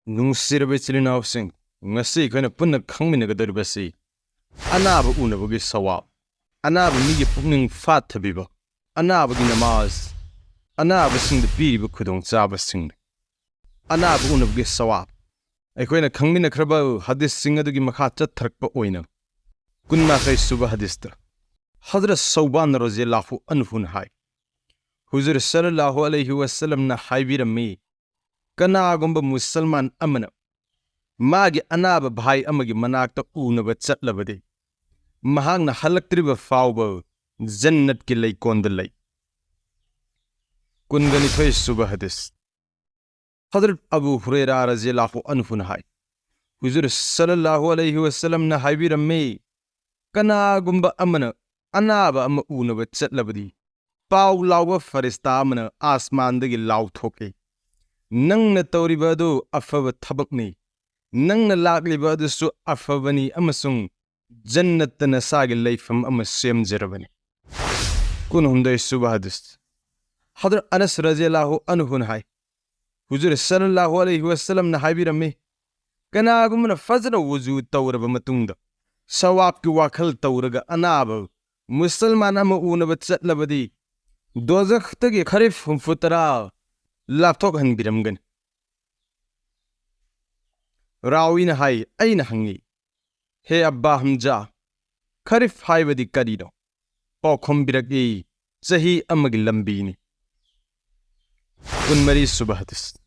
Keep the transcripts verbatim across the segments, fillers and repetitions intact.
ꯅꯨꯡꯁꯤꯔꯕ ꯏꯆꯤꯜ ꯏꯅꯥꯎꯁꯤꯡ, ꯉꯁꯤ ꯑꯩꯈꯣꯏꯅ ꯄꯨꯟꯅ ꯈꯪꯃꯤꯟꯅꯒꯗꯧꯔꯤꯕꯁꯤ ꯑꯅꯥꯕ ꯎꯅꯕꯒꯤ ꯁꯋꯥꯕ, ꯑꯅꯥꯕ ꯃꯤꯒꯤ ꯄꯨꯛꯅꯤꯡ ꯐꯥꯊꯕꯤꯕ, ꯑꯅꯥꯕꯒꯤ ꯅꯃꯥꯖ, ꯑꯅꯥꯕꯁꯤꯡꯗ ꯄꯤꯔꯤꯕ ꯈꯨꯗꯣꯡꯆꯥꯕꯁꯤꯡꯅꯤ꯫ ꯑꯅꯥꯕ ꯎꯅꯕꯒꯤ ꯁꯋꯥꯕ꯫ ꯑꯩꯈꯣꯏꯅ ꯈꯪꯃꯤꯟꯅꯈ꯭ꯔꯕ ꯍꯗꯤꯁꯁꯤꯡ ꯑꯗꯨꯒꯤ ꯃꯈꯥ ꯆꯠꯊꯔꯛꯄ ꯑꯣꯏꯅ ꯀꯨꯟꯃꯥꯊꯣꯏ ꯁꯨꯕ ꯍꯗꯤꯁꯇ ꯍꯖꯔꯠ ꯁꯧꯕꯥꯟ ꯔꯖꯤꯌꯜꯂꯥꯍꯨ ꯑꯟꯍꯨꯅ ꯍꯥꯏ, ꯍꯨꯖꯨꯔ ꯁꯜꯂꯜꯂꯥꯍꯨ ꯑꯂꯩꯍꯤ ꯋꯁꯜꯂꯝꯅ ꯍꯥꯏꯕꯤꯔꯝꯃꯤ, ꯀꯅꯥꯒꯨꯝꯕ ꯃꯨꯁꯜꯃꯥꯟ ꯑꯃꯅ ꯃꯥꯒꯤ ꯑꯅꯥꯕ ꯚꯥꯏ ꯑꯃꯒꯤ ꯃꯅꯥꯛꯇ ꯎꯅꯕ ꯆꯠꯂꯕꯗꯤ, ꯃꯍꯥꯛꯅ ꯍꯜꯂꯛꯇ꯭ꯔꯤꯕ ꯐꯥꯎꯕ ꯖꯟꯅꯠꯀꯤ ꯂꯩꯀꯣꯜꯗ ꯂꯩ꯫ ꯀꯨꯟꯒ ꯅꯤꯊꯣꯏ ꯁꯨꯕ ꯍꯗꯤꯁ꯫ ꯍꯖꯔꯠ ꯑꯕꯨ ꯍꯨꯔꯦꯔꯥ ꯔꯖꯤꯌꯜꯂꯥꯍꯨ ꯑꯟꯍꯨꯅ ꯍꯥꯏ, ꯍꯨꯖꯨꯔ ꯁꯜꯂꯜꯂꯥꯍꯨ ꯑꯂꯩꯍꯤ ꯋꯁꯜꯂꯝꯅ ꯍꯥꯏꯕꯤꯔꯝꯃꯤ, ꯀꯅꯥꯒꯨꯝꯕ ꯑꯃꯅ ꯑꯅꯥꯕ ꯑꯃ ꯎꯅꯕ ꯆꯠꯂꯕꯗꯤ, ꯄꯥꯎ ꯂꯥꯎꯕ ꯐꯔꯤꯁꯇꯥ ꯑꯃꯅ ꯑꯥꯁꯃꯥꯟꯗꯒꯤ ꯂꯥꯎꯊꯣꯛꯏ, "ꯅꯪꯅ ꯇꯧꯔꯤꯕ ꯑꯗꯨ ꯑꯐꯕ ꯊꯕꯛꯅꯤ, ꯅꯪꯅ ꯂꯥꯛꯂꯤꯕ ꯑꯗꯨꯁꯨ ꯑꯐꯕꯅꯤ ꯑꯃꯁꯨꯡ ꯖꯟꯅꯠꯇ ꯅꯁꯥꯒꯤ ꯂꯩꯐꯝ ꯑꯃ ꯁꯦꯝꯖꯔꯕꯅꯤ"꯫ ꯀꯨꯟꯍꯨꯝꯗꯣꯏ ꯁꯨꯕ ꯍꯗꯤꯁ꯫ ꯍꯗꯔꯠ ꯑꯅꯁ ꯔꯖꯤꯌꯜꯂꯥꯍꯨ ꯑꯟꯍꯨꯅ ꯍꯥꯏ, ꯍꯨꯖꯨꯔ ꯁꯜꯂꯜꯂꯥꯍꯨ ꯑꯂꯩꯍꯤ ꯋꯁꯜꯂꯝꯅ ꯍꯥꯏꯕꯤꯔꯝꯃꯤ, ꯀꯅꯥꯒꯨꯝꯕꯅ ꯐꯖꯅ ꯋꯨꯖꯨ ꯇꯧꯔꯕ ꯃꯇꯨꯡꯗ ꯁꯋꯥꯕꯀꯤ ꯋꯥꯈꯜ ꯇꯧꯔꯒ ꯑꯅꯥꯕ ꯃꯨꯁꯜꯃꯥꯟ ꯑꯃ ꯎꯅꯕ ꯆꯠꯂꯕꯗꯤ, ꯗꯣꯖꯈꯇꯒꯤ ꯈꯔꯤꯐ ꯍꯨꯝꯐꯨ ꯇꯔꯥ ꯂꯥꯞꯊꯣꯛꯍꯟꯕꯤꯔꯝꯒꯅꯤ꯫ ꯔꯥꯋꯤꯅ ꯍꯥꯏ, ꯑꯩꯅ ꯍꯪꯉꯤ, "ꯍꯦ ꯑꯕꯥ ꯍꯝꯖꯥ, ꯈꯔꯤꯐ ꯍꯥꯏꯕꯗꯤ ꯀꯔꯤꯅꯣ?" ꯄꯥꯎꯈꯨꯝ ꯄꯤꯔꯛꯏ, "ꯆꯍꯤ ꯑꯃꯒꯤ ꯂꯝꯕꯤꯅꯤ"꯫ ꯀꯨꯟꯃꯔꯤ ꯁꯨꯕ ꯍꯗꯤꯁ꯫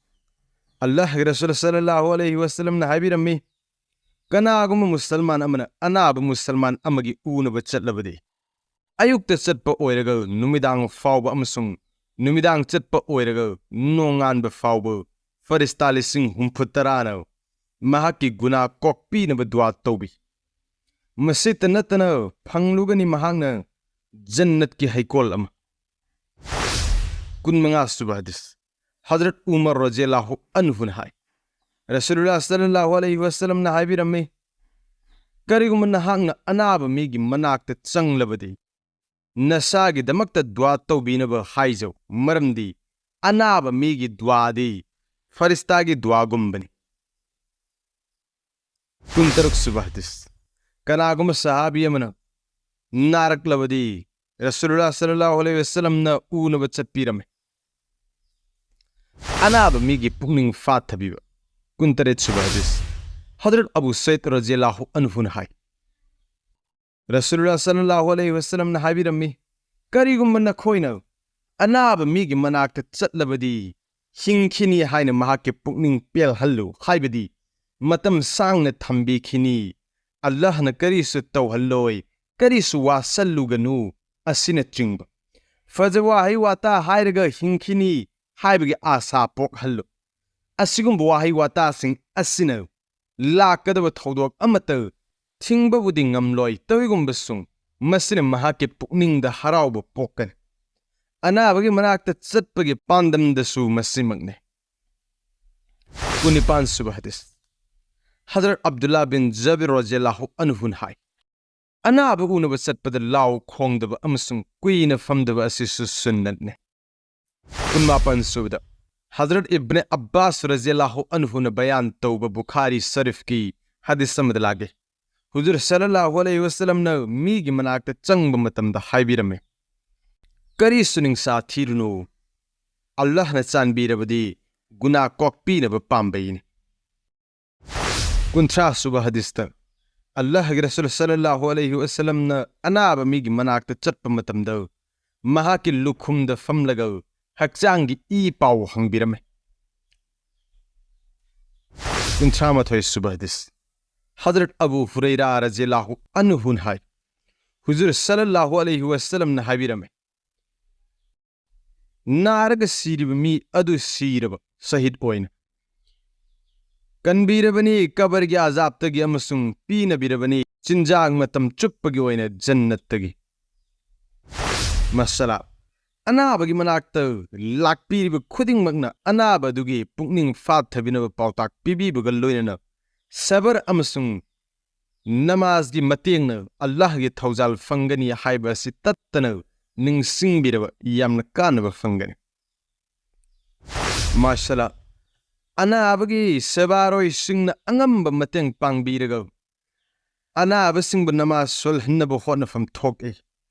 ꯑꯜꯂꯥꯍꯒꯤ ꯔꯁꯨꯜ ꯁꯜꯂꯜꯂꯥꯍꯨ ꯑꯂꯩꯍꯤ ꯋꯁꯜꯂꯝꯅ ꯍꯥꯏꯕꯤꯔꯝꯃꯤ, ꯀꯅꯥꯒꯨꯝꯕ ꯃꯨꯁꯜꯃꯥꯟ ꯑꯃꯅ ꯑꯅꯥꯕ ꯃꯨꯁꯜꯃꯥꯟ ꯑꯃꯒꯤ ꯎꯅꯕ ꯆꯠꯂꯕꯗꯤ, ꯑꯌꯨꯛꯇ ꯆꯠꯄ ꯑꯣꯏꯔꯒ ꯅꯨꯃꯤꯗꯥꯡ ꯐꯥꯎꯕ ꯑꯃꯁꯨꯡ ꯅꯨꯃꯤꯗꯥꯡ ꯆꯠꯄ ꯑꯣꯏꯔꯒ ꯅꯣꯡꯉꯥꯟꯕ ꯐꯥꯎꯕ ꯐꯔꯤꯁꯇꯥ ꯂꯤꯁꯤꯡ ꯍꯨꯝꯐꯨ ꯇꯔꯥꯅ ꯃꯍꯥꯛꯀꯤ ꯒꯨꯅꯥ ꯀꯣꯛꯄꯤꯅꯕ ꯗꯨꯋꯥ ꯇꯧꯕꯤ꯫ ꯃꯁꯤꯇ ꯅꯠꯇꯅ ꯐꯪꯂꯨꯒꯅꯤ ꯃꯍꯥꯛꯅ ꯖꯟꯅꯠꯀꯤ ꯍꯩꯀꯣꯜ ꯑꯃ꯫ ꯀꯨꯟꯃꯉꯥ ꯁꯨꯕ ꯍꯗꯤꯁ꯫ ꯍꯖꯔꯠ ꯎꯃꯔ ꯔꯖꯤꯌꯜꯂꯥꯍꯨ ꯑꯟꯍꯨꯅ ꯍꯥꯏ, ꯔꯁꯨꯂꯨꯜꯂꯥꯍ ꯁꯜꯂꯜꯂꯥꯍꯨ ꯑꯂꯩꯍꯤ ꯋꯁꯜꯂꯝꯅ ꯍꯥꯏꯕꯤꯔꯝꯃꯤ, ꯀꯔꯤꯒꯨꯝꯕ ꯅꯍꯥꯛꯅ ꯑꯅꯥꯕ ꯃꯤꯒꯤ ꯃꯅꯥꯛꯇ ꯆꯪꯂꯕꯗꯤ, ꯅꯁꯥꯒꯤꯗꯃꯛꯇ ꯗꯨꯋꯥ ꯇꯧꯕꯤꯅꯕ ꯍꯥꯏꯖꯧ, ꯃꯔꯝꯗꯤ ꯑꯅꯥꯕ ꯃꯤꯒꯤ ꯗꯨꯋꯥꯗꯤ ꯐꯔꯤꯁꯇꯥꯒꯤ ꯗꯨꯋꯥꯒꯨꯝꯕꯅꯤ꯫ ꯀꯨꯟꯇꯔꯨꯛ ꯁꯨꯕ ꯍꯗꯤꯁ꯫ ꯀꯅꯥꯒꯨꯝꯕ ꯁꯍꯥꯕꯤ ꯑꯃꯅ ꯅꯥꯔꯛꯂꯕꯗꯤ ꯔꯁꯨꯂꯨꯜꯂꯥꯍ ꯁꯜꯂꯜꯂꯥꯍꯨ ꯑꯂꯩꯍꯤ ꯋꯁꯜꯂꯝꯅ ꯎꯅꯕ ꯆꯠꯄꯤꯔꯝꯃꯤ꯫ ꯑꯅꯥꯕ ꯃꯤꯒꯤ ꯄꯨꯛꯅꯤꯡ ꯐꯥꯊꯕꯤꯕ꯫ ꯀꯨꯟꯇꯔꯦꯠ ꯁꯨꯕ ꯍꯗꯤꯁ꯫ ꯍꯗꯔꯠ ꯑꯕꯨ ꯁꯩꯗ ꯔꯖꯤꯌꯜꯂꯥꯍꯨ ꯑꯟꯍꯨꯅ ꯍꯥꯏ, ꯔꯁꯨꯂꯨꯜꯂꯥꯍ ꯁꯜꯂꯜꯂꯥꯍꯨ ꯑꯂꯩꯍꯤ ꯋꯁꯜꯂꯝꯅ ꯍꯥꯏꯕꯤꯔꯝꯃꯤ, "ꯀꯔꯤꯒꯨꯝꯕ ꯅꯈꯣꯏꯅ ꯑꯅꯥꯕ ꯃꯤꯒꯤ ꯃꯅꯥꯛꯇ ꯆꯠꯂꯕꯗꯤ ꯍꯤꯡꯈꯤꯅꯤ ꯍꯥꯏꯅ ꯃꯍꯥꯛꯀꯤ ꯄꯨꯛꯅꯤꯡ ꯄꯦꯜꯍꯜꯂꯨ, ꯍꯥꯏꯕꯗꯤ ꯃꯇꯝ ꯁꯥꯡꯅ ꯊꯝꯕꯤꯈꯤꯅꯤ, ꯑꯜꯂꯥꯍꯅ ꯀꯔꯤꯁꯨ ꯇꯧꯍꯜꯂꯣꯏ, ꯀꯔꯤꯁꯨ ꯋꯥꯁꯜꯂꯨꯒꯅꯨ" ꯑꯁꯤꯅꯆꯤꯡꯕ꯫ ꯐꯖꯕ ꯋꯥꯍꯩ ꯋꯥꯇꯥ ꯍꯥꯏꯔꯒ ꯍꯤꯡꯈꯤꯅꯤ ꯍꯥꯏꯕꯒꯤ ꯑꯥꯁꯥ ꯄꯣꯛꯍꯜꯂꯨ꯫ ꯑꯁꯤꯒꯨꯝꯕ ꯋꯥꯍꯩ ꯋꯥꯇꯥꯁꯤꯡ ꯑꯁꯤꯅ ꯂꯥꯛꯀꯗꯕ ꯊꯧꯗꯣꯛ ꯑꯃꯠꯇ ꯊꯤꯡꯕꯕꯨꯗꯤ ꯉꯝꯂꯣꯏ, ꯇꯧꯏꯒꯨꯝꯕꯁꯨꯡ ꯃꯁꯤꯅ ꯃꯍꯥꯛꯀꯤ ꯄꯨꯛꯅꯤꯡꯗ ꯍꯔꯥꯎꯕ ꯄꯣꯛꯀꯅꯤ꯫ ꯑꯅꯥꯕꯒꯤ ꯃꯅꯥꯛꯇ ꯆꯠꯄꯒꯤ ꯄꯥꯟꯗꯝꯗꯁꯨ ꯃꯁꯤꯃꯛꯅꯤ꯫ ꯀꯨꯟꯅꯤꯄꯥꯟ ꯁꯨꯕ ꯍꯗꯤꯁ꯫ ꯍꯗꯔꯠ ꯑꯕꯗꯨꯜꯂꯥꯍ ꯕꯤꯟ ꯖꯥꯕꯤꯔ ꯔꯖꯤꯌꯜꯂꯥꯍꯨ ꯑꯟꯍꯨꯅ ꯍꯥꯏ, "ꯑꯅꯥꯕ ꯎꯅꯕ ꯆꯠꯄꯗ ꯂꯥꯎ ꯈꯣꯡꯗꯕ ꯑꯃꯁꯨꯡ ꯀꯨꯏꯅ ꯐꯝꯗꯕ ꯑꯁꯤꯁꯨ ꯁꯨꯟꯅꯠꯅꯤ"꯫ ꯀꯨꯟꯃꯥꯄꯟ ꯁꯨꯕꯗ꯫ ꯍꯗꯔꯠ ꯏꯕꯅꯦ ꯑꯕ꯭ꯕꯥꯁ ꯔꯖꯤꯌꯜꯂꯥꯍꯨ ꯑꯟꯍꯨꯅ ꯕꯌꯥꯟ ꯇꯧꯕ ꯕꯨꯈꯥꯔꯤ ꯁꯔꯤꯐꯀꯤ ꯍꯗꯤꯁ ꯑꯃꯗ ꯂꯥꯛꯂꯤ, ꯍꯨꯖꯨꯔ ꯁꯜꯂꯜꯂꯥꯍꯨ ꯑꯂꯩꯍꯤ ꯋꯁꯜꯂꯝꯅ ꯃꯤꯒꯤ ꯃꯅꯥꯛꯇ ꯆꯪꯕ ꯃꯇꯝꯗ ꯍꯥꯏꯕꯤꯔꯝꯃꯤ, "ꯀꯔꯤꯁꯨ ꯅꯤꯡꯁꯥ ꯊꯤꯔꯨꯅꯨ, ꯑꯜꯂꯥꯍꯅ ꯆꯥꯟꯕꯤꯔꯕꯗꯤ ꯒꯨꯅꯥ ꯀꯣꯛꯄꯤꯅꯕ ꯄꯥꯝꯕꯩꯅꯤ"꯫ ꯀꯨꯟꯊ꯭ꯔꯥ ꯁꯨꯕ ꯍꯗꯤꯁꯇ꯫ ꯑꯜꯂꯥꯍꯒꯤ ꯔꯁꯨꯜ ꯁꯜꯂꯜꯂꯥꯍꯨ ꯑꯂꯩꯍꯤ ꯋꯁꯜꯂꯝꯅ ꯑꯅꯥꯕ ꯃꯤꯒꯤ ꯃꯅꯥꯛꯇ ꯆꯠꯄ ꯃꯇꯝꯗ ꯃꯍꯥꯛꯀꯤ ꯂꯨꯈꯨꯝꯗ ꯐꯝꯂꯒ ꯍꯛꯆꯥꯡꯒꯤ ꯏ ꯄꯥꯎ ꯍꯪꯕꯤꯔꯝꯃꯤ꯫ ꯀꯨꯟꯊ꯭ꯔꯥ ꯃꯥꯊꯣꯏ ꯁꯨꯕ ꯍꯗꯤꯁ꯫ ꯍꯗꯔꯠ ꯑꯕꯨ ꯍꯨꯔꯩꯔꯥ ꯔꯖꯤꯌꯜꯂꯥꯍꯨ ꯑꯟꯍꯨꯅ ꯍꯥꯏ, ꯍꯨꯖꯨꯔ ꯁꯜꯂꯜꯂꯥꯍꯨ ꯑꯂꯩꯍꯤ ꯋꯁꯜꯂꯝꯅ ꯍꯥꯏꯕꯤꯔꯝꯃꯤ, "ꯅꯥꯔꯒ ꯁꯤꯔꯤꯕ ꯃꯤ ꯑꯗꯨ ꯁꯤꯔꯕ ꯁꯍꯤꯗ ꯑꯣꯏꯅ ꯀꯟꯕꯤꯔꯕꯅꯤ, ꯀꯕꯔꯒꯤ ꯑꯖꯥꯕꯇꯒꯤ ꯑꯃꯁꯨꯡ ꯄꯤꯅꯕꯤꯔꯕꯅꯤ ꯆꯤꯟꯖꯥꯛ ꯃꯇꯝ ꯆꯨꯞꯄꯒꯤ ꯑꯣꯏꯅ ꯖꯟꯅꯠꯇꯒꯤ"꯫ ꯃꯁꯥꯂꯥ꯫ ꯑꯅꯥꯕꯒꯤ ꯃꯅꯥꯛꯇ ꯂꯥꯛꯄꯤꯔꯤꯕ ꯈꯨꯗꯤꯡꯃꯛꯅ ꯑꯅꯥꯕ ꯑꯗꯨꯒꯤ ꯄꯨꯛꯅꯤꯡ ꯐꯥꯊꯕꯤꯅꯕ ꯄꯥꯎꯇꯥꯛ ꯄꯤꯕꯤꯕꯒ ꯂꯣꯏꯅꯅ ꯁꯕꯔ ꯑꯃꯁꯨꯡ ꯅꯃꯥꯖꯒꯤ ꯃꯇꯦꯡꯅ ꯑꯜꯂꯥꯍꯒꯤ ꯊꯧꯖꯥꯜ ꯐꯪꯒꯅꯤ ꯍꯥꯏꯕ ꯑꯁꯤ ꯇꯠꯇꯅ ꯅꯤꯡꯁꯤꯡꯕꯤꯔꯕ ꯌꯥꯝꯅ ꯀꯥꯟꯅꯕ ꯐꯪꯒꯅꯤ꯫ ꯃꯥꯁꯥꯂꯥ꯫ ꯑꯅꯥꯕꯒꯤ ꯁꯦꯕꯥꯔꯣꯏꯁꯤꯡꯅ ꯑꯉꯝꯕ ꯃꯇꯦꯡ ꯄꯥꯡꯕꯤꯔꯒ ꯑꯅꯥꯕꯁꯤꯡꯕꯨ ꯅꯃꯥꯖ ꯁꯣꯜꯍꯟꯅꯕ ꯍꯣꯠꯅꯐꯝ ꯊꯣꯛꯏ꯫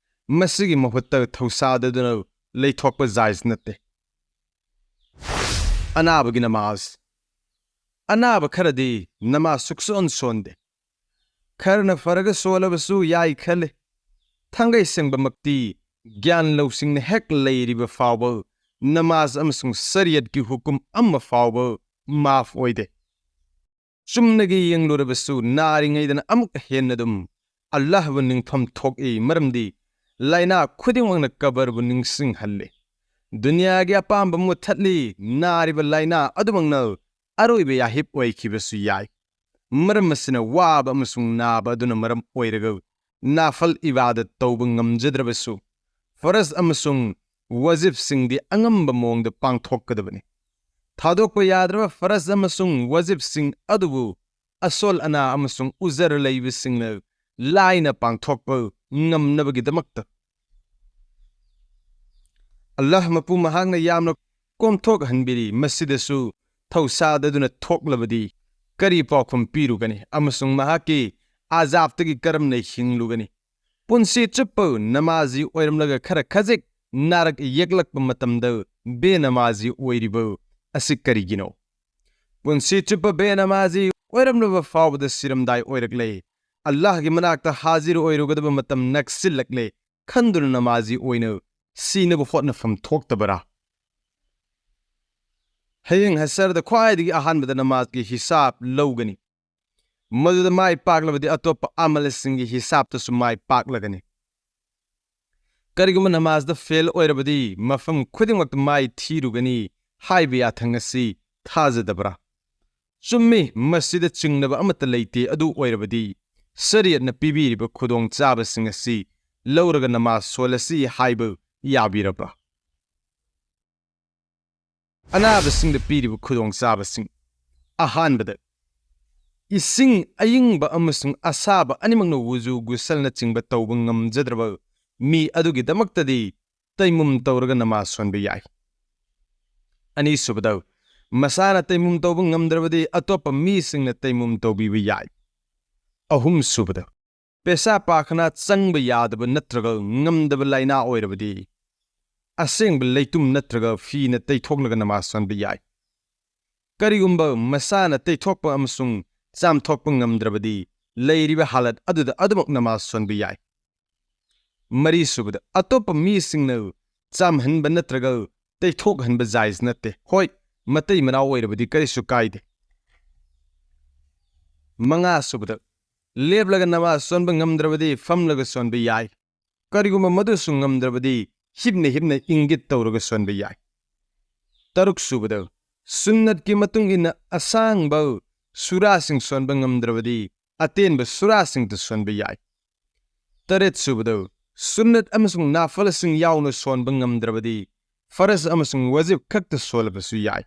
ꯃꯁꯤꯒꯤ ꯃꯍꯨꯠꯇ ꯊꯧꯁꯥꯗꯗꯨꯅ ꯂꯩꯊꯣꯛꯄ ꯖꯥꯏꯖ ꯅꯠꯇꯦ꯫ ꯑꯅꯥꯕꯒꯤ ꯅꯃꯥꯖ꯫ ꯑꯅꯥꯕ ꯈꯔꯗꯤ ꯅꯃꯥꯖ ꯁꯨꯛꯁꯣꯟ ꯁꯣꯟꯗꯦ꯫ ꯈꯔꯅ ꯐꯔꯒ ꯁꯣꯜꯂꯕꯁꯨ ꯌꯥꯏ ꯈꯜꯂꯤ꯫ ꯊꯥꯡꯒꯩ ꯁꯦꯡꯕꯃꯛꯇꯤ ꯒ꯭ꯌꯥꯟ ꯂꯧꯁꯤꯡꯅ ꯍꯦꯛ ꯂꯩꯔꯤꯕ ꯐꯥꯎꯕ ꯅꯃꯥꯖ ꯑꯃꯁꯨꯡ ꯁꯔꯤꯌꯠꯀꯤ ꯍꯨꯀꯨꯝ ꯑꯃ ꯐꯥꯎꯕ ꯃꯥꯐ ꯑꯣꯏꯗꯦ꯫ ꯆꯨꯝꯅꯒꯤ ꯌꯦꯡꯂꯨꯔꯕꯁꯨ ꯅꯥꯔꯤꯉꯩꯗꯅ ꯑꯃꯨꯛ ꯍꯦꯟꯅ ꯑꯗꯨꯝ ꯑꯜꯂꯥꯍꯕꯨ ꯅꯤꯡꯐꯝ ꯊꯣꯛꯏ, ꯃꯔꯝꯗꯤ ꯂꯥꯏꯅꯥ ꯈꯨꯗꯤꯡꯃꯛꯅ ꯀꯕꯔꯕꯨ ꯅꯤꯡꯁꯤꯡꯍꯜꯂꯤ꯫ ꯗꯨꯅꯤꯌꯥꯒꯤ ꯑꯄꯥꯝꯕ ꯃꯨꯠꯊꯠꯂꯤ, ꯅꯥꯔꯤꯕ ꯂꯥꯏꯅꯥ ꯑꯗꯨꯃꯛꯅ ꯑꯔꯣꯏꯕ ꯌꯥꯍꯤꯞ ꯑꯣꯏꯈꯤꯕꯁꯨ ꯌꯥꯏ꯫ ꯃꯔꯝ ꯑꯁꯤꯅ ꯋꯥꯕ ꯑꯃꯁꯨꯡ ꯅꯥꯕ ꯑꯗꯨꯅ ꯃꯔꯝ ꯑꯣꯏꯔꯒ ꯅꯥꯐꯜ ꯏꯕꯥꯗꯠ ꯇꯧꯕ ꯉꯝꯖꯗ꯭ꯔꯕꯁꯨ, ꯐꯔꯖ ꯑꯃꯁꯨꯡ ꯋꯥꯖꯤꯕꯁꯤꯡꯗꯤ ꯑꯉꯝꯕ ꯃꯑꯣꯡꯗ ꯄꯥꯡꯊꯣꯛꯀꯗꯕꯅꯤ꯫ ꯊꯥꯗꯣꯛꯄ ꯌꯥꯗ꯭ꯔꯕ ꯐꯔꯖ ꯑꯃꯁꯨꯡ ꯋꯥꯖꯤꯕꯁꯤꯡ ꯑꯗꯨꯕꯨ ꯑꯁꯣꯜ ꯑꯅꯥ ꯑꯃꯁꯨꯡ ꯎꯖꯔ ꯂꯩꯕꯁꯤꯡꯅ ꯂꯥꯏꯅ ꯄꯥꯡꯊꯣꯛꯄ ꯉꯝꯅꯕꯒꯤꯗꯃꯛꯇ꯫ ꯑꯜꯂꯥꯍ ꯃꯄꯨ ꯃꯍꯥꯛꯅ ꯌꯥꯝꯅ ꯀꯣꯝꯊꯣꯛꯍꯟꯕꯤꯔꯤ꯫ ꯃꯁꯤꯗꯁꯨ ꯊꯧꯁꯥꯗꯗꯨꯅ ꯊꯣꯛꯂꯕꯗꯤ ꯀꯔꯤ ꯄꯥꯎꯈꯨꯝ ꯄꯤꯔꯨꯒꯅꯤ ꯑꯃꯁꯨꯡ ꯃꯍꯥꯛꯀꯤ ꯑꯖꯥꯕꯇꯒꯤ ꯀꯔꯝꯅ ꯍꯤꯡꯂꯨꯒꯅꯤ? ꯄꯨꯟꯁꯤ ꯆꯨꯞꯄ ꯅꯃꯥꯖꯤ ꯑꯣꯏꯔꯝꯂꯒ ꯈꯔ ꯈꯖꯤꯛ ꯅꯥꯔꯛ ꯌꯦꯛꯂꯛꯄ ꯃꯇꯝꯗ ꯕꯦꯅꯃꯥꯖꯤ ꯑꯣꯏꯔꯤꯕ ꯑꯁꯤ ꯀꯔꯤꯒꯤꯅꯣ? ꯄꯨꯟꯁꯤ ꯆꯨꯞꯄ ꯕꯦꯅꯃꯥꯖꯤ ꯑꯣꯏꯔꯝꯂꯕ ꯐꯥꯎꯕꯗ ꯁꯤꯔꯝꯗꯥꯏ ꯑꯣꯏꯔꯛꯂꯦ꯫ ꯑꯜꯂꯥꯍꯒꯤ ꯃꯅꯥꯛꯇ ꯍꯥꯖꯤꯔ ꯑꯣꯏꯔꯨꯒꯗꯕ ꯃꯇꯝ ꯅꯛꯁꯤꯜꯂꯛꯂꯦ ꯈꯟꯗꯨꯅ ꯅꯃꯥꯖꯤ ꯑꯣꯏꯅ ꯁꯤꯅꯕ ꯍꯣꯠꯅꯐꯝ ꯊꯣꯛꯇꯕꯔꯥ? ꯍꯌꯦꯡ ꯍꯁꯔꯗ ꯈ꯭ꯋꯥꯏꯗꯒꯤ ꯑꯍꯥꯟꯕꯗ ꯅꯃꯥꯖꯒꯤ ꯍꯤꯁꯥꯕ ꯂꯧꯒꯅꯤ꯫ ꯃꯗꯨꯗ ꯃꯥꯏ ꯄꯥꯛꯂꯕꯗꯤ ꯑꯇꯣꯞꯄ ꯑꯃꯜꯁꯤꯡꯒꯤ ꯍꯤꯁꯥꯕꯇꯁꯨ ꯃꯥꯏ ꯄꯥꯛꯂꯒꯅꯤ꯫ ꯀꯔꯤꯒꯨꯝꯕ ꯅꯃꯥꯖꯗ ꯐꯦꯜ ꯑꯣꯏꯔꯕꯗꯤ ꯃꯐꯝ ꯈꯨꯗꯤꯡꯃꯛꯇ ꯃꯥꯏ ꯊꯤꯔꯨꯒꯅꯤ ꯍꯥꯏꯕ ꯌꯥꯊꯪ ꯑꯁꯤ ꯊꯥꯖꯗꯕ꯭ꯔꯥ? ꯆꯨꯝꯃꯤ, ꯃꯁꯤꯗ ꯆꯤꯡꯅꯕ ꯑꯃꯠꯇ ꯂꯩꯇꯦ꯫ ꯑꯗꯨ ꯑꯣꯏꯔꯕꯗꯤ ꯁꯔꯤꯌꯠꯅ ꯄꯤꯕꯤꯔꯤꯕ ꯈꯨꯗꯣꯡꯆꯥꯕꯁꯤꯡ ꯑꯁꯤ ꯂꯧꯔꯒ ꯅꯃꯥꯖ ꯁꯣꯜꯂꯁꯤ ꯍꯥꯏꯕ ꯌꯥꯕꯤꯔꯕ꯭ꯔꯥ? ꯑꯅꯥꯕꯁꯤꯡꯗ ꯄꯤꯔꯤꯕ ꯈꯨꯗꯣꯡꯆꯥꯕꯁꯤꯡ꯫ ꯑꯍꯥꯟꯕꯗ, ꯏꯁꯤꯡ ꯑꯏꯪꯕ ꯑꯃꯁꯨꯡ ꯑꯁꯥꯕ ꯑꯅꯤꯃꯛꯅ ꯋꯨꯖꯨ, ꯒꯨꯁꯜꯅꯆꯤꯡꯕ ꯇꯧꯕ ꯉꯝꯖꯗ꯭ꯔꯕ ꯃꯤ ꯑꯗꯨꯒꯤꯗꯃꯛꯇꯗꯤ ꯇꯩꯃꯨꯝ ꯇꯧꯔꯒ ꯅꯃꯥꯖ ꯁꯣꯟꯕ ꯌꯥꯏ꯫ ꯑꯅꯤꯁꯨꯕꯗ, ꯃꯁꯥꯅ ꯇꯩꯃꯨꯝ ꯇꯧꯕ ꯉꯝꯗ꯭ꯔꯕꯗꯤ ꯑꯇꯣꯞꯄ ꯃꯤꯁꯤꯡꯅ ꯇꯩꯃꯨꯝ ꯇꯧꯕꯤꯕ ꯌꯥꯏ꯫ ꯑꯍꯨꯝꯁꯨꯕꯗ, ꯄꯦꯁꯥ ꯄꯥꯈꯅꯥ ꯆꯪꯕ ꯌꯥꯗꯕ ꯅꯠꯇ꯭ꯔꯒ ꯉꯝꯗꯕ ꯂꯥꯏꯅꯥ ꯑꯣꯏꯔꯕꯗꯤ ꯑꯁꯦꯡꯕ ꯂꯩꯇꯨꯝ ꯅꯠꯇ꯭ꯔꯒ ꯐꯤꯅ ꯇꯩꯊꯣꯛꯂꯒ ꯅꯃꯥꯖ ꯁꯣꯟꯕ ꯌꯥꯏ꯫ ꯀꯔꯤꯒꯨꯝꯕ ꯃꯁꯥꯅ ꯇꯩꯊꯣꯛꯄ ꯑꯃꯁꯨꯡ ꯆꯥꯝꯊꯣꯛꯄ ꯉꯝꯗ꯭ꯔꯕꯗꯤ ꯂꯩꯔꯤꯕ ꯍꯥꯂꯠ ꯑꯗꯨꯗ ꯑꯗꯨꯃꯛ ꯅꯃꯥꯖ ꯁꯣꯟꯕ ꯌꯥꯏ꯫ ꯃꯔꯤꯁꯨꯕꯗ, ꯑꯇꯣꯞꯄ ꯃꯤꯁꯤꯡꯅ ꯆꯥꯝꯍꯟꯕ ꯅꯠꯇ꯭ꯔꯒ ꯇꯩꯊꯣꯛꯍꯟꯕ ꯖꯥꯏꯖ ꯅꯠꯇꯦ꯫ ꯍꯣꯏ, ꯃꯇꯩ ꯃꯅꯥꯎ ꯑꯣꯏꯔꯕꯗꯤ ꯀꯔꯤꯁꯨ ꯀꯥꯏꯗꯦ꯫ ꯃꯉꯥꯁꯨꯕꯗ, ꯂꯦꯞꯂꯒ ꯅꯃꯥꯖ ꯁꯣꯟꯕ ꯉꯝꯗ꯭ꯔꯕꯗꯤ ꯐꯝꯂꯒ ꯁꯣꯟꯕ ꯌꯥꯏ꯫ ꯀꯔꯤꯒꯨꯝꯕ ꯃꯗꯨꯁꯨ ꯉꯝꯗ꯭ꯔꯕꯗꯤ ꯍꯤꯞꯅ ꯍꯤꯞꯅ ꯏꯪꯒꯤꯠ ꯇꯧꯔꯒ ꯁꯣꯟꯕ ꯌꯥꯏ꯫ ꯇꯔꯨꯛꯁꯨꯕꯗ, ꯁꯨꯟꯅꯠꯀꯤ ꯃꯇꯨꯡ ꯏꯟꯅ ꯑꯁꯥꯡꯕ ꯁꯨꯔꯥꯁꯤꯡ ꯁꯣꯟꯕ ꯉꯝꯗ꯭ꯔꯕꯗꯤ ꯑꯇꯦꯟꯕ ꯁꯨꯔꯥꯁꯤꯡꯗ ꯁꯣꯟꯕ ꯌꯥꯏ꯫ ꯇꯔꯦꯠꯁꯨꯕꯗ, ꯁꯨꯟꯅꯠ ꯑꯃꯁꯨꯡ ꯅꯥꯐꯜꯁꯤꯡ ꯌꯥꯎꯅ ꯁꯣꯟꯕ ꯉꯝꯗ꯭ꯔꯕꯗꯤ ꯐꯔꯖ ꯑꯃꯁꯨꯡ ꯋꯥꯖꯤꯕ ꯈꯛꯇ ꯁꯣꯜꯂꯕꯁꯨ ꯌꯥꯏ꯫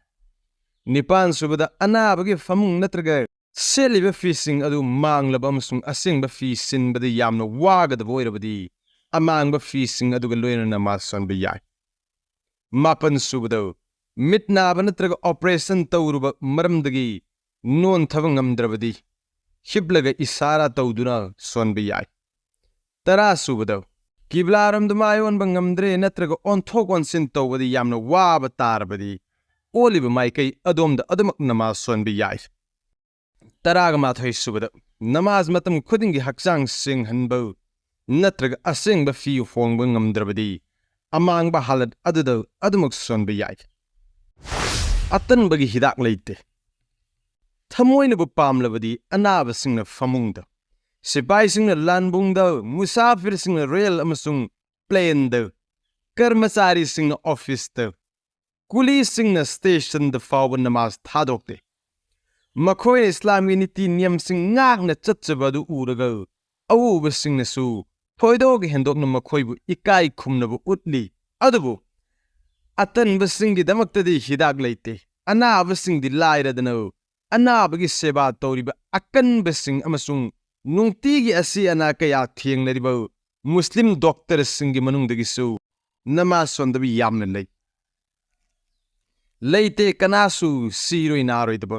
ꯅꯤꯄꯥꯟꯁꯨꯕꯗ, ꯑꯅꯥꯕꯒꯤ ꯐꯃꯨꯡ ꯅꯠꯇ꯭ꯔꯒ ꯁꯦꯠꯂꯤꯕ ꯐꯤꯁꯤꯡ ꯑꯗꯨ ꯃꯥꯡꯂꯕ ꯑꯃꯁꯨꯡ ꯑꯁꯦꯡꯕ ꯐꯤ ꯁꯤꯟꯕꯗ ꯌꯥꯝꯅ ꯋꯥꯒꯗꯕ ꯑꯣꯏꯔꯕꯗꯤ ꯑꯃꯥꯡꯕ ꯐꯤꯁꯤꯡ ꯑꯗꯨꯒ ꯂꯣꯏꯅꯅ ꯅꯃꯥꯖ ꯁꯣꯟꯕ ꯌꯥꯏ꯫ ꯃꯥꯄꯟꯁꯨꯕꯗ, ꯃꯤꯠ ꯅꯥꯕ ꯅꯠꯇ꯭ꯔꯒ ꯑꯣꯄꯔꯦꯁꯟ ꯇꯧꯔꯨꯕ ꯃꯔꯝꯗꯒꯤ ꯅꯣꯟꯊꯕ ꯉꯝꯗ꯭ꯔꯕꯗꯤ ꯍꯤꯞꯂꯒ ꯏꯁꯥꯔꯥ ꯇꯧꯗꯨꯅ ꯁꯣꯟꯕ ꯌꯥꯏ꯫ ꯇꯔꯥꯁꯨꯕꯗ, ꯀꯤꯕ꯭ꯂꯥꯔꯣꯝꯗ ꯃꯥꯏ ꯑꯣꯟꯕ ꯉꯝꯗ꯭ꯔꯦ ꯅꯠꯇ꯭ꯔꯒ ꯑꯣꯟꯊꯣꯛ ꯑꯣꯟꯁꯤꯟ ꯇꯧꯕꯗ ꯌꯥꯝꯅ ꯋꯥꯕ ꯇꯥꯔꯕꯗꯤ ꯑꯣꯜꯂꯤꯕ ꯃꯥꯏꯀꯩ ꯑꯗꯣꯝꯗ ꯑꯗꯨꯃꯛ ꯅꯃꯥꯖ ꯁꯣꯟꯕ ꯌꯥꯏ꯫ ꯇꯔꯥꯒ ꯃꯥꯊꯣꯏꯁꯨꯕꯗ, ꯅꯃꯥꯖ ꯃꯇꯝ ꯈꯨꯗꯤꯡꯒꯤ ꯍꯛꯆꯥꯡ ꯁꯦꯡꯍꯟꯕ ꯅꯠꯇ꯭ꯔꯒ ꯑꯁꯦꯡꯕ ꯐꯤ ꯍꯣꯡꯕ ꯉꯝꯗ꯭ꯔꯕꯗꯤ ꯑꯃꯥꯡꯕ ꯍꯥꯂꯠ ꯑꯗꯨꯗ ꯑꯗꯨꯃꯛ ꯁꯣꯟꯕ ꯌꯥꯏ꯫ ꯑꯇꯟꯕꯒꯤ ꯍꯤꯗꯥꯛ ꯂꯩꯇꯦ꯫ ꯊꯃꯣꯏꯅꯕꯨ ꯄꯥꯝꯂꯕꯗꯤ ꯑꯅꯥꯕꯁꯤꯡꯅ ꯐꯃꯨꯡꯗ, ꯁꯤꯄꯥꯏꯁꯤꯡꯅ ꯂꯥꯟꯕꯨꯡꯗ, ꯃꯨꯁꯥꯐꯤꯔꯁꯤꯡꯅ ꯔꯦꯜ ꯑꯃꯁꯨꯡ ꯄ꯭ꯂꯦꯟꯗ, ꯀꯔꯃꯆꯥꯔꯤꯁꯤꯡꯅ ꯑꯣꯐꯤꯁꯇ, ꯀꯨꯂꯤꯁꯤꯡꯅ ꯁ꯭ꯇꯦꯁꯟꯗ ꯐꯥꯎꯕ ꯅꯃꯥꯖ ꯊꯥꯗꯣꯛꯇꯦ꯫ ꯃꯈꯣꯏꯅ ꯏꯁꯂꯥꯝꯒꯤ ꯅꯤꯇꯤ ꯅꯤꯌꯝꯁꯤꯡ ꯉꯥꯛꯅ ꯆꯠꯆꯕ ꯑꯗꯨ ꯎꯔꯒ ꯑꯎꯕꯁꯤꯡꯅꯁꯨ ꯊꯣꯏꯗꯣꯛ ꯍꯦꯟꯗꯣꯛꯅ ꯃꯈꯣꯏꯕꯨ ꯏꯀꯥꯏ ꯈꯨꯝꯅꯕ ꯎꯠꯂꯤ꯫ ꯑꯗꯨꯕꯨ ꯑꯇꯟꯕꯁꯤꯡꯒꯤꯗꯃꯛꯇꯗꯤ ꯍꯤꯗꯥꯛ ꯂꯩꯇꯦ꯫ ꯑꯅꯥꯕꯁꯤꯡꯗꯤ ꯂꯥꯏꯔꯗꯅ ꯑꯅꯥꯕꯒꯤ ꯁꯦꯕꯥ ꯇꯧꯔꯤꯕ ꯑꯀꯟꯕꯁꯤꯡ ꯑꯃꯁꯨꯡ ꯅꯨꯡꯇꯤꯒꯤ ꯑꯁꯤ ꯑꯅꯥ ꯀꯌꯥ ꯊꯦꯡꯅꯔꯤꯕ ꯃꯨꯁꯂꯤꯝ ꯗꯣꯛꯇꯔꯁꯤꯡꯒꯤ ꯃꯅꯨꯡꯗꯒꯤꯁꯨ ꯅꯃꯥꯖ ꯁꯣꯟꯗꯕ ꯌꯥꯝꯅ ꯂꯩ꯫ ꯂꯩꯇꯦ ꯀꯅꯥꯁꯨ ꯁꯤꯔꯣꯏ ꯅꯥꯔꯣꯏꯗꯕ꯫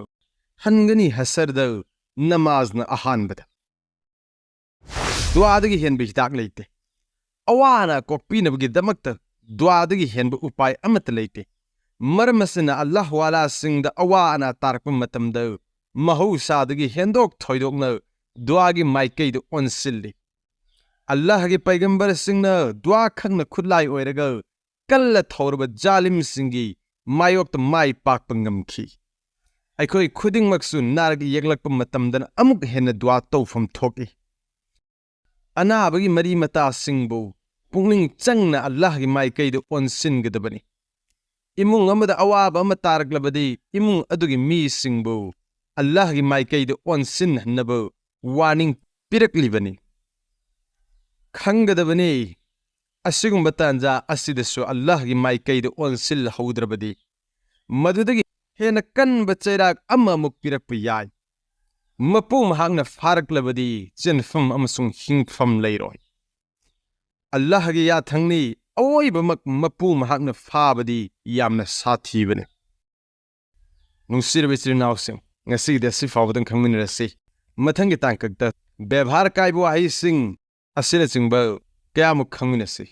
ꯍꯟꯒꯅꯤ ꯍꯁꯔꯗ ꯅꯃꯥꯖꯅ ꯑꯍꯥꯟꯕꯗ꯫ ꯗꯨꯋꯥꯗꯒꯤ ꯍꯦꯟꯕ ꯍꯤꯗꯥꯛ ꯂꯩꯇꯦ꯫ ꯑꯋꯥ ꯑꯅꯥ ꯀꯣꯛꯄꯤꯅꯕꯒꯤꯗꯃꯛꯇ ꯗꯨꯋꯥꯗꯒꯤ ꯍꯦꯟꯕ ꯎꯄꯥꯏ ꯑꯃꯠꯇ ꯂꯩꯇꯦ꯫ ꯃꯔꯝ ꯑꯁꯤꯅ ꯑꯜꯂꯥꯍ ꯋꯥꯂꯥꯁꯤꯡꯗ ꯑꯋꯥ ꯑꯅꯥ ꯇꯥꯔꯛꯄ ꯃꯇꯝꯗ ꯃꯍꯧꯁꯥꯗꯒꯤ ꯍꯦꯟꯗꯣꯛ ꯊꯣꯏꯗꯣꯛꯅ ꯗꯨꯋꯥꯒꯤ ꯃꯥꯏꯀꯩꯗ ꯑꯣꯟꯁꯤꯜꯂꯤ꯫ ꯑꯜꯂꯥꯍꯒꯤ ꯄꯩꯒꯝꯕꯔꯁꯤꯡꯅ ꯗꯨꯋꯥ ꯈꯛꯅ ꯈꯨꯠꯂꯥꯏ ꯑꯣꯏꯔꯒ ꯀꯜꯂ ꯊꯧꯔꯕ ꯖꯥꯂꯤꯝꯁꯤꯡꯒꯤ ꯃꯥꯌꯣꯛꯇ ꯃꯥꯏ ꯄꯥꯛꯄ ꯉꯝꯈꯤ꯫ ꯑꯩꯈꯣꯏ ꯈꯨꯗꯤꯡꯃꯛꯁꯨ ꯅꯥꯔꯛ ꯌꯦꯛꯂꯛꯄ ꯃꯇꯝꯗꯅ ꯑꯃꯨꯛ ꯍꯦꯟꯅ ꯗꯨꯋꯥ ꯇꯧꯐꯝ ꯊꯣꯛꯏ꯫ ꯑꯅꯥꯕꯒꯤ ꯃꯔꯤ ꯃꯇꯥꯁꯤꯡꯕꯨ ꯄꯨꯛꯅꯤꯡ ꯆꯪꯅ ꯑꯜꯂꯥꯍꯒꯤ ꯃꯥꯏꯀꯩꯗ ꯑꯣꯟꯁꯤꯟꯒꯗꯕꯅꯤ꯫ ꯏꯃꯨꯡ ꯑꯃꯗ ꯑꯋꯥꯕ ꯑꯃ ꯇꯥꯔꯛꯂꯕꯗꯤ ꯏꯃꯨꯡ ꯑꯗꯨꯒꯤ ꯃꯤꯁꯤꯡꯕꯨ ꯑꯜꯂꯥꯍꯒꯤ ꯃꯥꯏꯀꯩꯗ ꯑꯣꯟꯁꯤꯟꯍꯟꯅꯕ ꯋꯥꯔꯅꯤꯡ ꯄꯤꯔꯛꯂꯤꯕꯅꯤ꯫ ꯈꯪꯒꯗꯕꯅꯤ, ꯑꯁꯤꯒꯨꯝꯕ ꯇꯥꯟꯖꯥ ꯑꯁꯤꯗꯁꯨ ꯑꯜꯂꯥꯍꯒꯤ ꯃꯥꯏꯀꯩꯗ ꯑꯣꯟꯁꯤꯜꯍꯧꯗ꯭ꯔꯕꯗꯤ ꯃꯗꯨꯗꯒꯤ ꯍꯦꯟꯅ ꯀꯟꯕ ꯆꯩꯔꯥꯛ ꯑꯃꯃꯨꯛ ꯄꯤꯔꯛꯄ ꯌꯥꯏ꯫ ꯃꯄꯨ ꯃꯍꯥꯛꯅ ꯐꯥꯔꯛꯂꯕꯗꯤ ꯆꯦꯟꯐꯝ ꯑꯃꯁꯨꯡ ꯍꯤꯡꯐꯝ ꯂꯩꯔꯣꯏ꯫ ꯑꯜꯂꯥꯍꯒꯤ ꯌꯥꯊꯪꯅꯤ, ꯑꯋꯣꯏꯕꯃꯛ ꯃꯄꯨ ꯃꯍꯥꯛꯅ ꯐꯥꯕꯗꯤ ꯌꯥꯝꯅ ꯁꯥꯊꯤꯕꯅꯤ꯫ ꯅꯨꯡꯁꯤꯔꯕ ꯏꯆꯤꯜ ꯏꯅꯥꯎꯁꯤꯡ, ꯉꯁꯤꯒꯤꯗꯤ ꯑꯁꯤ ꯐꯥꯎꯕꯗꯪ ꯈꯪꯃꯤꯟꯅꯔꯁꯤ꯫ ꯃꯊꯪꯒꯤ ꯇꯥꯡꯀꯛꯇ ꯕꯦꯕꯥꯔ ꯀꯥꯏꯕ ꯋꯥꯍꯩꯁꯤꯡ ꯑꯁꯤꯅꯆꯤꯡꯕ ꯀꯌꯥꯃꯨꯛ ꯈꯪꯃꯤꯟꯅꯁꯤ꯫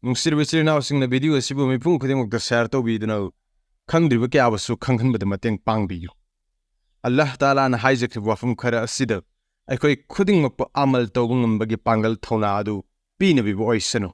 ꯅꯨꯡꯁꯤꯔꯕ ꯏꯆꯤꯜ ꯏꯅꯥꯎꯁꯤꯡꯅ video ꯑꯁꯤꯕꯨ ꯃꯤꯄꯨꯝ ꯈꯨꯗꯤꯡꯃꯛꯇ share ꯇꯧꯕꯤꯗꯨꯅ ꯈꯪꯗ꯭ꯔꯤꯕ ꯀꯌꯥꯕꯨꯁꯨ ꯈꯪꯍꯟꯕꯗ ꯃꯇꯦꯡ ꯄꯥꯡꯕꯤꯌꯨ꯫ ꯑꯜꯂꯥꯍ ꯇꯥꯂꯥꯅ ꯍꯥꯏꯖꯈꯤꯕ ꯋꯥꯐꯝ ꯈꯔ ꯑꯁꯤꯗ ꯑꯩꯈꯣꯏ ꯈꯨꯗꯤꯡꯃꯛꯄꯨ ꯑꯃꯜ ꯇꯧꯕ ꯉꯝꯕꯒꯤ ꯄꯥꯡꯒꯜ ꯊꯧꯅꯥ ꯑꯗꯨ ꯄꯤꯅꯕꯤꯕ ꯑꯣꯏꯁꯅꯨ꯫